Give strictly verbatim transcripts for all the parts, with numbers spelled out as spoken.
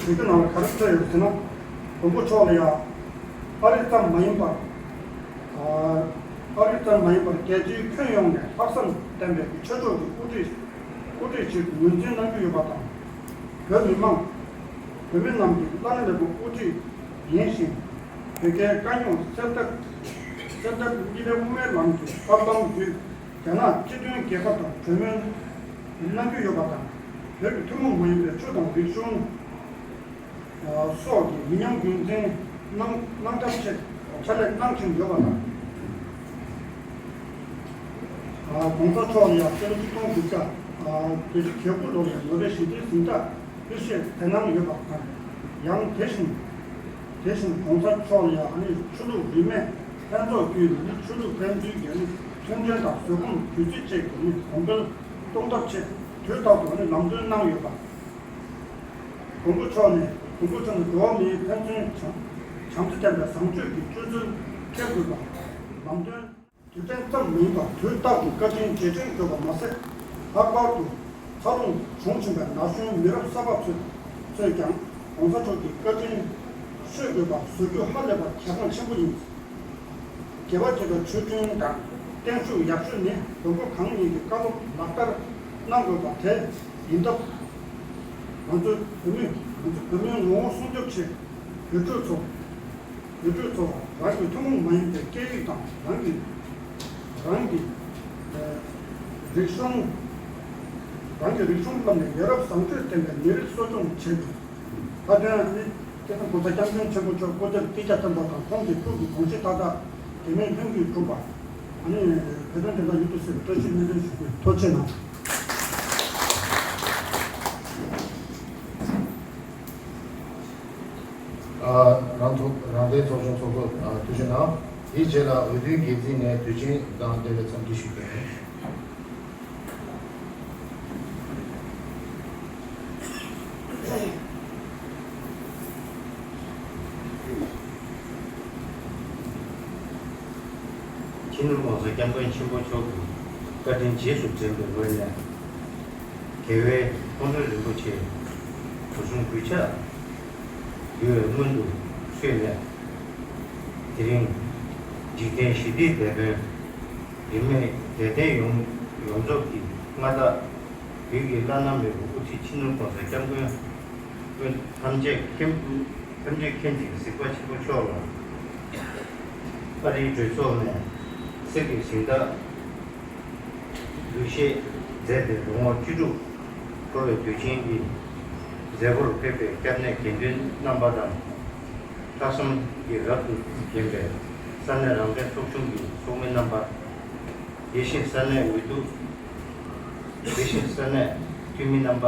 བོད་བརྒྱུད་ནང་ལ་ག་རེ་འཁོད་ཡོད་ཟེར་ན། མགོན་པོ་མཆོག་ལ་ཡང་ཨ་རི་ཙམ་མ་ཡིན་པར། ཨ་རི་ཙམ་མ་ཡིན་པར་རྒྱལ་སྤྱིའི་ཁྱོན་ཡོངས་ནས་ལྷག་བསམ་ལྡན་པའི་ཆོས་ཕྱོགས་ཀྱི་དབུ་ཁྲིད། དབུ་ཁྲིད་ཅིག་ངོས་འཛིན་གནང་རྒྱུ་ཡོད་པ་དང་། བོད་མི་མང་། བོད་མི་རྣམས་ཀྱི་བླ་ན་མེད་པའི་དབུ་ཁྲིད་ཡིན་ཞིང་། བོད་རྒྱའི་དཀའ་རྙོག་སེལ་ཐབས། སེལ་ཐབས་གཉིས་ཕན་དབུ་མའི་ལམ་གྱི་ཐབས་ལམ་བརྒྱུད། རྒྱ་ནག་སྤྱི་མཐུན་རྒྱལ་ཁབ་དང་གྲོས་མོལ་གནང་རྒྱུ་ཡོད་པ་དང་། བོད་ཀྱི་ཐུན་མོང་མ་ཡིན་པའི་ཆོས་དང་རིག་གཞུང་སོགས་ཀྱི་མི་ཉམས་རྒྱུན་འཛིན་གནང་གནང་ཐབས་ཆེད་ཕྱག་ལས་གནང་བཞིན་ཡོད་པ་དང་། ༸གོང་ས་མཆོག་ལ་ཡང་སྤྱི་ལོ་ཆིག་སྟོང་དགུ་བརྒྱ་བརྒྱད་ཅུ་གྱ་དགུ་ལོ་ལ་ནོ་བེལ་ཞི་བདེའི་གཟེངས་རྟགས་འབུལ་བཞེས་མཛད་གནང་ཡོད་པ་དང་། ཡང་དེ་བཞིན་དེ་བཞིན་༸གོང་ས་མཆོག་ལ་ཡང་ཨ་ནི་ཆོས་ལུགས་རིས་མེད་ལྷན་ཚོགས་བརྒྱུད་ནས་ནི་ཆོས་ལུགས་ཕན་ཚུན་གྱི་ནི་མཐུན་འབྲེལ་དང་བཟོད་སྒོམ་དུས་ཚོད་བཅས་ཀྱི་ནི་གོང་འཕེལ་གཏོང་ཐབས་ཆེད་དུས་རྟག་ཏུ་ནི་ལམ་སྟོན་གནང་ཡོད་པ། མགོན་པོ་མཆོག་ནས་མགོན་པོ་མཆོག་ནས་འགྲོ་བ་མིའི་ཕན་ཚུན་བྱམས་བྱམས་བརྩེ་ལྡན་པའི་བཟང་སྤྱོད་ཀྱི་སྤྱོད་ཚུལ་འཁྱེར་དགོས་པ་ལམ་སྟོན། དུས་དྲན་ཙམ་མིན་པར་དུས་རྟག་ཏུ་བཀའ་དྲིན་རྗེས་དྲན་དགོས་པ་མ་ཟད། ལྷག་པར་དུ་འཚར་ལོངས་བྱུང་བཞིན་པའི་ན་གཞོན་མི་རབས་གསར་པ་ཚོས་ཚོས་ཀྱང་༸གོང་ས་མཆོག་གི་བཀའ་དྲིན་ཤེས་དགོས་པ་བཟོ་རྒྱུ་ཧ་ལས་པར་གལ་འགངས་ཆེན་པོ་ཡིན། དགེ་བ་བྱེད་པའི་ཆོས་མཐུན་དང་བརྟན་བཞུགས་ཡག་ཤོས་ནི་དགོན་པ་གང་ཡིན་གྱི་བཀའ་སློབ་ལག་བསྟར་གནང་དགོས་པ་དེ་ཡིན་སྟབས། ང་ཚོ་བོད་མི་ང་ཚོ་བོད་མིའི་ངོ་བོ་སྲུང་སྐྱོབ་ཆེད་བོད་ཕྲུག་ཚོ། བོད་ཕྲུག་ཚོ་རང་གི་ཐུན་མོང་མ་ཡིན་པའི་སྐད་ཡིག་དང་རང་གི་རང་གི་ཨ་རིག་གཞུང་། རང་གི་རིག་གཞུང་བསླབས་ནས་ཡ་རབས་བཟང་སྤྱོད་ལྡན་པའི་མི་རིགས་གསོ་སྐྱོང་བྱེད་དགོས། ད་དོན་ནི་སྐྱེ་ཁམས་༸གོང་ས་༸སྐྱབས་མགོན་ཆེན་པོ་མཆོག་སྐུ་ཚེ་ཐུགས་རྗེ་ཆེན་པོ་དང་ཁོང་གི་ཐུགས་ཀྱི་དགོངས་གཞི་མཐའ་དག་དེ་མིན་ལྷུན་གྱིས་གྲུབ་པ། ཨ་ནི་བོད་དོན་བདེན་མཐའ་མྱུར་དུ་གསལ་བའི་བཀྲ་ཤིས་སྨོན་འདུན་ཞུ་རྒྱུ། ཐུགས་རྗེ་གནང་། ཨ། རང་ཚོ་རང་བདེན་ཚོགས་ཆུང་ཚོགས་གཙོ། ཨ། ཐུགས་རྗེ་གནང་། དེའི་རྗེས་ལ་འོས་བསྡུའི་འགན་འཛིན་ནས་དུས་ཆེན་དང་འབྲེལ་བའི་འཚམས་འདྲི་ཞུ་རྒྱུ་ཡིན། སྤྱི་ནོར་༸གོང་ས་༸སྐྱབས་མགོན་ཆེན་པོ་མཆོག་གི་བཀའ་དྲིན་རྗེས་སུ་དྲན་པའི་ངོས་ནས། རྒྱལ་བའི་མཐོང་གྲོལ་རིན་པོ་ཆེ་སྐུ་གསུང་གུས་ཕྱག་འབུལ་བའི་སྔོན་དུ་ཞུས་ནས། དེ་རིང་འཇིག་རྟེན་ཞི་བདེའི་དེད་དཔོན་རིས་མེད་དད་ལྡན་ཡོངས་ཡོངས་རྫོགས་ཀྱི་མངའ་བདག་བོད་ཀྱི་བླ་ན་མེད་པའི་དབུ་ཁྲིད་སྤྱི་ནོར་༸གོང་ས་༸སྐྱབས་མགོན་ཐམས་ཅད་མཁྱེན་ཐམས་ཅད་མཁྱེན་ཅིང་གཟིགས་པ་ཆེན་པོ་མཆོག་ལ་ཨ་རིའི་གྲོས་ཚོགས་ནས་གསེར་གྱི་གཟེངས་རྟགས་འབུལ་བཞེས་མཛད་དེ། ལོ་ངོ་བཅུ་དྲུག་འཁོར་བའི་དུས་ཆེན་གྱི་མཛད་སྒོར་ཕེབས་པའི་སྐྱབས་གནས་དགེ་འདུན་རྣམ་པ་དང་། ལྷག་བསམ་གྱིས་རབ་ཏུ་བརྒྱན་པའི་ས་གནས་རང་བདེན་ཚོགས་ཆུང་གི་ཚོགས་མི་རྣམ་པ། དེ་བཞིན་ས་གནས་འོས་བསྡུ། དེ་བཞིན་ས་གནས་འཐུས་མི་རྣམ་པ།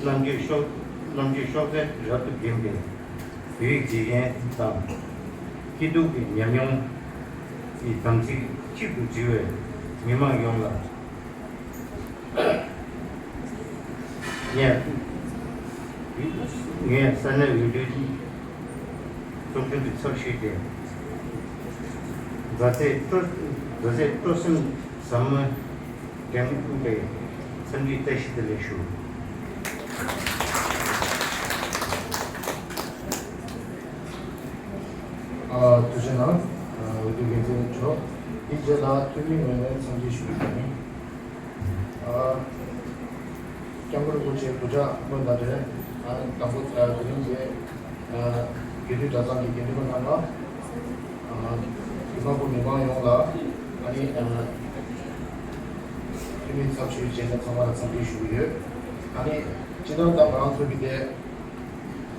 རྣམ་དཔྱོད་གཤོག་རྣམ་དཔྱོད་གཤོག་རྩལ་རབ་ཏུ་བརྒྱན་པའི་བོད་ཡིག་བརྗེད་མཁན་དང་། སྐྱིད་སྡུག་གི་ཉམས་མྱོང་གི་དམ་ཚིག་གཅིག་ཏུ་དྲིལ་བའི་མི་མང་ཡོངས་ལ། ངས་ངས་ས་གནས་འོས་བསྡུའི་ཚོགས་ཆུང་གི་ཚབ་ཞུས་ཏེ། མཛའ་བརྩེ་སྤྲོ་མཛའ་བརྩེ་སྤྲོ་སེམས་ཟབ་མོས་འགན་དབུས་པའི་འཚམས་འདྲིའི་བཀྲ་ཤིས་བདེ་ལེགས་ཞུ། ཨ། ཐུགས་རྗེ་གནང་། ཨ། འོས་བསྡུ་འགན་འཛིན་མཆོག་དེའི་རྗེས་ལ་འཐུས་མི་ངོས་ནས་འཚམས་འདྲི་ཞུ་རྒྱུ་ཡིན། ཨ། སྐྱབས་མགོན་རིན་པོ་ཆེའི་སྐུ་ཕྲེང་སྔོན་དང་འབྲེལ། ཨ། དང་པོ། ཨ། དེ་རིང་གི། ཨ། དགེ་འདུན་གྲྭ་ཚང་གི་དགེ་འདུན་པ་རྣམ་པ། ཨ། འདུས་མང་པོ་མི་མང་ཡོངས་ལ། ཨ་ནི། ཨ། འཐུས་མི་ཚབ་ཞུས་བྱས་ནས་ཚང་མ་ལ་འཚམས་འདྲི་ཞུ་གི་ཡོད། ཨ་ནི། སྤྱིར་བཏང་ད་ང་རང་ཚོ་གི་དེ།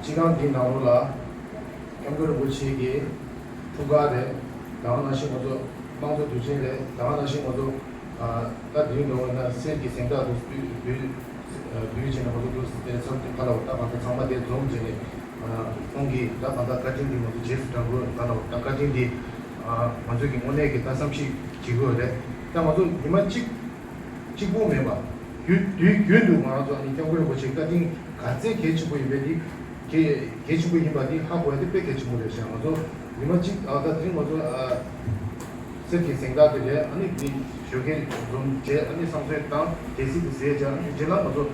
སྤྱི་ཁང་འདིའི་ནང་ལོགས་ལ། སྐྱབས་མགོན་རིན་པོ་ཆེ་གི་འཁྲུངས་སྐར་རེད། ད་ག་ནང་བཞིན་ང་ཚོ་དམངས་གཙོ་དུས་ཆེན་རེད། ད་ག་ནང་བཞིན་ང་ཚོ། ཨ། ད་དེ་རིང་འདྲ་བོ་ན་གསེར་གྱི་གཟེངས་རྟགས་འདུག་འབུལ་འབུལ་འབུལ་བྱས་ནས་ང་ཚོ་འདུག་དེ་ཚབ་ཏུ་ག་ལ་བ་ད་གང་ལྟར་ཚང་མ་དེ་འཛོམས་བྱས་ནས། ཨ། ཁོང་གིས་ད་གང་ལྟར་བཀའ་དྲིན་འདི་ང་ཚོ་རྗེས་སུ་འབྲང་དགོས། ག་ལ་བ་ད་བཀའ་དྲིན་འདི། ཨ། ང་ཚོ་གི་དངོས་གནས་ཀྱི་ད་བསམ་ཤེས་བྱེད་དགོས་རེད། ད་ང་ཚོ་ཉི་མ་གཅིག་གཅིག་པུ་མེད་པ། དུས་དུས་རྒྱུན་དུ་ང་རང་ཚོ་ཨ་ནི་སྐྱབས་མགོན་རིན་པོ་ཆེའི་བཀའ་དྲིན་ག་ཚད་གལ་ཆེན་པོ་ཡིན་པས་འདི། གལ་གལ་ཆེན་པོ་ཡིན་པ་འདི་ཧ་གོ་ཡ་དེ་དཔེ་གལ་ཆེན་པོ་རེད་ཤག་ང་ཚོ་ཉི་མ་གཅིག་ཨ་ད་དེ་རིང་ང་ཚོ་ཨ་གསེར་གྱི་གཟེངས་རྟགས་དེ་རེད། ཨ་ནི་འདི་ཞོགས་ཀས་འཛོམས་བྱས། ཨ་ནི་བསང་གསོལ་དང་གལ་སྲིད་དེ་ཟས་བྱས། ཨ་ནི་རྗེས་ལ་ང་ཚོ་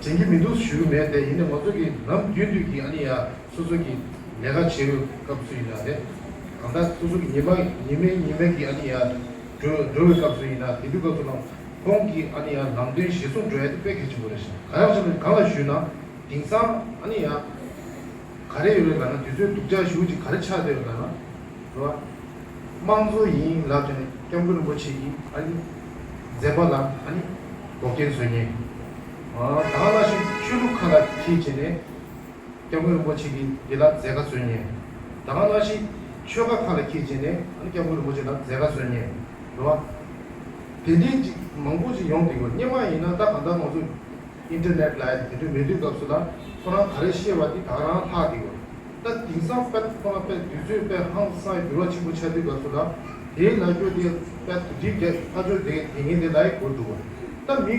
དྲན་གྱི་མི་འདུག་ཞུ་གི་མེད་དེ། ཡིན་ནའི་ང་ཚོ་གི་ནམ་རྒྱུན་དུ་གི་ཨ་ནི་ཡ་སོ་སོ་གི་ལས་ཀ་བྱེད་པའི་སྐབས་སུ་ཡིན་ན་རེད། གང་ལྟར་སོ་སོ་གི་ཉི་མ་ཉི་མའི་ཉི་མའི་གི་ཨ་ནི་ཡ་འགྲོ་འགྲོ་བའི་སྐབས་སུ་ཡིན་ན། དེ་དུས་སྐབས་སུ་ལ་ཁོང་གི་ཨ་ནི་ཡ་ལམ་སྟོན་གཞིར་བཟུང་འགྲོ་ཡ་དེ་དཔེ་གལ་ཆེན་པོ་རེད་ཤག་ག་རེ་ཡིན་ནམ་གང་ལ་ཞུས་ན། དེང་སང་ཨ་ནི་ཡ་ག་རེ་ཡོད་རེད་ལབ་ན། དུས་ཚོད་སྡུག་ཅག་ཞེ་པོ་ཅིག་ག་རེ་ཆགས་བསྡད་ཡོད་ལབ་ན། རེད་བ། དམངས་གཙོ་ཡིན་ལབ་བྱས་ནས་སྐྱབས་མགོན་རིན་པོ་ཆེ་གི་ཨ་ནི་མཛད་པ་ལ་ཨ་ནི་འགོག་རྐྱེན་བཟོ་མཁན། ཨ་ད་ག་ནང་བཞིན་ཆོས་ལུགས་ཁག་ལ་འཁྱེར་བྱས་ནས་སྐྱབས་མགོན་རིན་པོ་ཆེ་གི་འདི་ལ་མཛད་དཀའ་བཟོ་མཁན། ད་ག་ནང་བཞིན་ཆོལ་ཁ་ཁག་ལ་འཁྱེར་བྱས་ནས་ཨ་ནི་སྐྱབས་མགོན་རིན་པོ་ཆེ་ལ་མཛད་དཀའ་བཟོ་མཁན། རེད་བ། དེ་འདྲའི་ཅིག་མང་པོ་ཅིག་ཡོང་བསྡད་ཡོད། སྔོན་མ་ཡིན་ན་ད་གང་ལྟར་ང་ཚོ་ཨིན་ཊར་ནེཊ་ལ་དེ་འདྲ་མེད་དུས་སྐབས་སུ་ལ་ཁོ་རང་ག་རེ་བཤད་པ་དེ་ད་ག་རང་ལྷག་བསྡད་ཡོད། ད་དེང་སང་དཔེ་ཁོ་རང་དཔེ་དུས་ཚོད་དཔེ་ཧང་སང་འགྱུར་བ་ཆེན་པོ་ཆགས་དུས་སྐབས་སུ་ལ་དེའི་ལ་རྒྱུ་དེ་དཔེ་དུ་དྲིལ་རྒྱ་ཕར་ཕྱོགས་དེ་དེ་ངན་དེ་ལ་ཡི་གོ་འགྲོ་བ། ད་མི་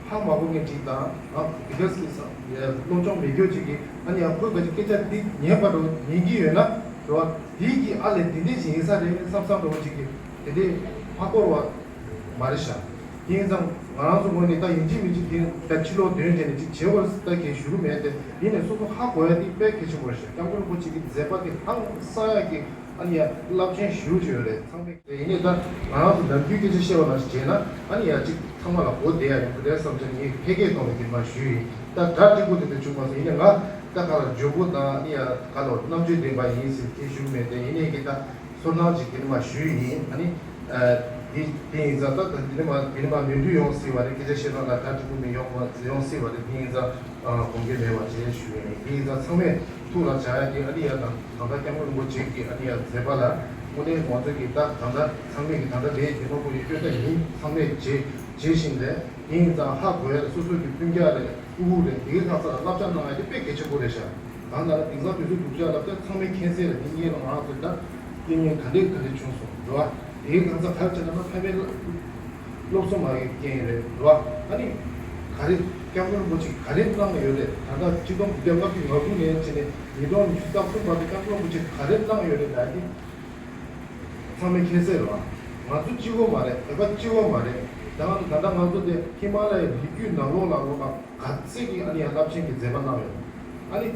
ཧ་མ་གོ་མཁན་ཅིག་དང་ང་དེ་ག་སི་སློབ་སྦྱོང་མེད་རྒྱུ་ཅིག་གིས་ཨ་ནི་ཡང་ཁོའི་ག་ཅིག་སྐད་ཆ་འདི་ཉན་པ་འགྲོ་ཉན་གྱི་ཡོད་ན་རེད་བ། དེའི་གི་ཨ་ལས་དེ་འདྲས་ཞིག་ཡིན་ས་རེད་བསམ་བསམ་འགྲོ་བ་ཅིག་གིས་དེ་འདྲས་མ་གོ་བ་མ་རེད་ཤག་ཡིན་ཙང་ང་རང་ཚོ་ངོས་ནས་ད་ཡིན་གཅིག་མིན་གཅིག་དེ་ད་ཕྱི་ལོགས་དོན་བྱས་ནས་ཅིག་བྱེད་དགོས་ད་གས་ཞུ་གི་མེད་དེ། ཡིན་ནས་སོ་སོ་ཧ་གོ་ཡ་དེ་དཔེ་གལ་ཆེན་པོ་རེད་ཤག་སྐྱབས་མགོན་རིན་པོ་ཆེ་གི་མཛད་པ་དེ་ཧང་སང་ཡ་གི་ཨ་ནི་ཡ་རླབས་ཆེན་ཞེ་པོ་ཅིག་ཡོད་རེད། ཚང་མས་ཡིན་ནས་ད་ང་རང་ཚོ་ནམ་རྒྱུན་སྐད་ཆ་བཤད་པ་ནང་བཞིན་བྱས་ན་ཨ་ནི་ཡ་ཅིག་ཚང་མ་ལ་གོ་བདེ་ཡ་ཡོང་གི་རེད་བསམ་བྱས་ངས་ཕལ་སྐད་གཏོང་བའི་གི་མ་ཞུས་ཡིན། ད་གྲ་སྒྲིག་པོ་དེ་འདྲ་བྱུང་མ་སོང་། ཡིན་ནས་ང་ད་ག་ལ་འཇོན་པོ་དང་ཨ་ནི་ཡ་ག་ལ་རྣམ་དཔྱོད་ལྡན་པ་ཡིན་ཟེར་དེ་ཞུ་གི་མེད་དེ། ཡིན་ནས་གི་ད་ཚོར་སྣང་ཅིག་དེ་ནི་མ་ཞུས་ཡིན། ཨ་ནི་དེ་དེ་ཡིན་ཙང་ད་ད་དེ་ནི་མ་དེ་ནི་མ་མི་འདུས་ཡོང་སྲིད་པ་རེད། སྐད་ཆ་བཤད་སྟངས་ལ་གྲ་སྒྲིག་པོ་མི་ཡོང་མ་ཡོང་སྲིད་པ་རེད། དེ་ཡིན་ཙང་དགོངས་འགལ་མེད་པ་བྱས་ཞུ་ཡིན། དེ་ཡིན་ཙང་ཚང་མས་ཐུགས་ལ་བཞག་ཡ་དེ་ཨ་ནི་ཡ་ད་ད་ལྟ་སྐྱབས་མགོན་རིན་པོ་ཆེ་གི་ཨ་ནི་ཡ་མཛད་པ་ལ་དངོས་གནས་ང་ཚོ་གི་ད་ད་ལྟ་ཚང་མས་གི་ད་ལྟ་ལས་དེ་མ་པོ་ཡི་སྤྱོད་ད་ཡིན། ཚང་མས་བྱེད་བྱེད་བཞིན་རེད། དེ་ཡིན་ཙང་ཧ་གོ་ཡ་ལ་སོ་སོ་གི་སྤུན་ཀྱག་རེད། ཕྲུ་གུ་རེད། དེ་གའི་ཁ་ཚ་ལ་བསླབ་བྱ་གནང་ཡ་དེ་དཔེ་གལ་ཆེན་པོ་རེད་ཤག་གང་ལྟར་དེང་སང་དུས་ཚོད་སྡུག་ཅག་ལ་ད་ཚང་མས་མཁྱེན་གསལ་རེད། དེ་སྔོན་ལ་ང་རང་ཚོ་ད་རྐྱེན་ངན་ག་འདྲས་ག་འདྲས་བྱུང་སོང་རེད་བ། དེའི་གང་ཟག་ག་རེ་བྱས་ན་ད་ཕ་མའི་སློབ་གསོ་མ་ཡི་རྐྱེན་རེད་རེད་བ། ཨ་ནི་ག་རེ་སྐྱབས་མགོན་རིན་པོ་ཆེ་ག་རེ་གནང་ཡོད་རེད། ད་ལྟ་ཆིག་སྟོང་དགུ་བརྒྱ་ལྔ་བཅུ་ང་དགུ་ནས་བྱས་ནས་ཉིས་སྟོང་ཉི་ཤུ་རྩ་གསུམ་བར་དུ་སྐྱབས་མགོན་རིན་པོ་ཆེ་ག་རེ་གནང་ཡོད་རེད་ལབ་ཡ་དེ་ཚང་མས་མཁྱེན་གསལ་རེད་བ། ང་ཚོ་གཅིག་པོ་མ་རེད། བོད་པ་གཅིག་པོ་མ་རེད། ད་ང་ད་ལྟ་ང་ཚོ་དེ་ཧི་མ་ལ་ཡའི་རི་རྒྱུད་ནང་ལོགས་ལ་ལོགས་ལ། ག་ཚད་ཀྱི་ཨ་ནི་ཡང་རླབས་ཆེན་གྱི་མཛད་པ་གནང་ཡོད། ཨ་ནི་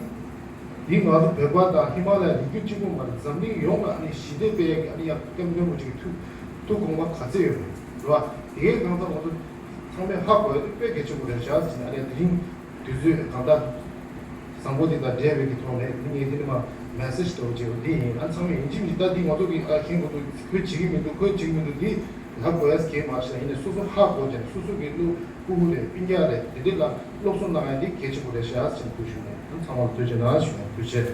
འདི་ང་ཚོ་བོད་པ་དང་ཧི་མ་ལ་ཡ་རི་རྒྱུད་གཅིག་པུ་མ་རེད། འཛམ་གླིང་ཡོངས་ལ་ཨ་ནི་ཞི་བདེ་སྤེལ་ཡག་གི་ཨ་ནི་ཡང་སྐྱབས་མགོན་རིན་པོ་ཆེ་གི་ཐུགས་ཐུགས་དགོངས་པ་ག་ཚད་ཡོད་རེད་བ། དེའི་གང་ལྟར་ང་ཚོ་ཚང་མས་ཧ་གོ་ཡ་དེ་དཔེ་གལ་ཆེན་པོ་རེད་ཤག་ཟེར་ནས། ཨ་ནི་དེ་རིང་དུས་ཚོད་གང་ལྟར་བཟང་པོ་དེ་དང་འབྲེལ་བའི་གི་ཐོག་ནས་ངས་དེ་ནི་མ་མེ་སེ་ཇི་ལྟ་བུ་བྱས་པ་འདི་ཡིན། ཨ་ཚང་མས་ཡིན་གཅིག་མིན་གཅིག་ད་འདི་ང་ཚོ་གི་ཨ་མཁྱེན་དགོས་འདུག་ཁོས་བྱེད་ཀྱི་མི་འདུག་ཁོས་བྱེད་ཀྱི་མི་འདུག་འདི་ལབ་དགོས་ཡ་གང་ཡང་མ་རེད་ཤག་ཡིན་ནའི་སོ་སོ་ཧ་གོ་བྱས་ནས་སོ་སོ་གི་སློབ་ཕྲུ་གུ་རེད། སྤུན་ཀྱག་རེད། དེ་འདྲ་ལ་སློབ་གསོ་གནང་ཡ་འདི་གལ་ཆེན་པོ་རེད་ཤག་ཟེར་ནས་ཐུགས་ཞུ་ནས་ཚང་མ་ལ་ཐུགས་རྗེ་གནང་ཞུ་ནས་ཐུགས་རྗེ་ཆེ།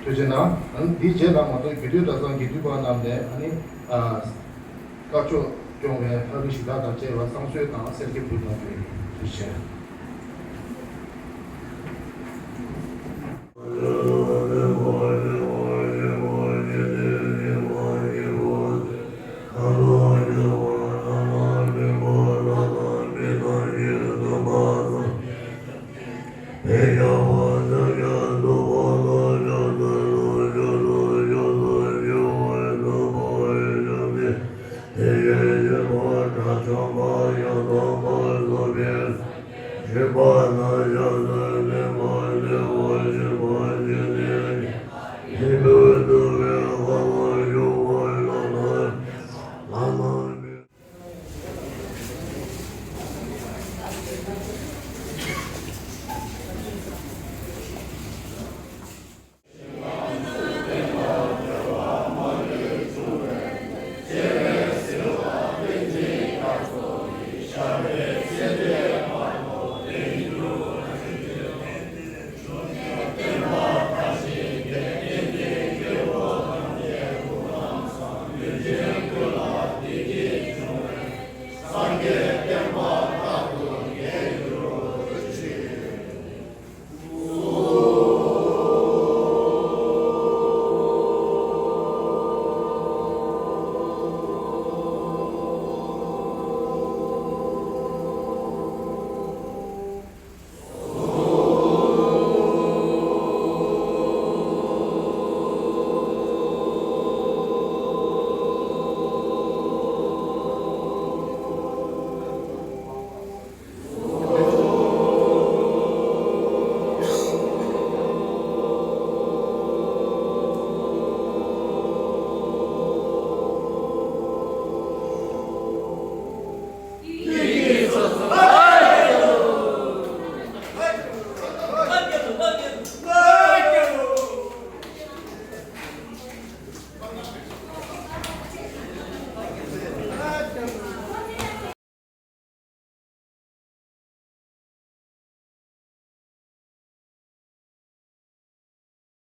ཐུགས་རྗེ་གནང་། འདིའི་རྗེས་ལ་ང་ཚོ་རྒྱུད་སྟོད་གྲྭ་ཚང་དགེ་འདུན་པ་རྣམས་ནས་ཨ་ནི་ཨ་དཀར་ཕྱོགས་སྐྱོང་བའི་ལྷ་རིས་ཞི་དྲག་དང་བཅས་པ་བསང་གསོལ་དང་གསེར་སྐྱེམས་ཕུལ་གནང་རྒྱུ་ཡིན། ཐུགས་རྗེ་ཆེ།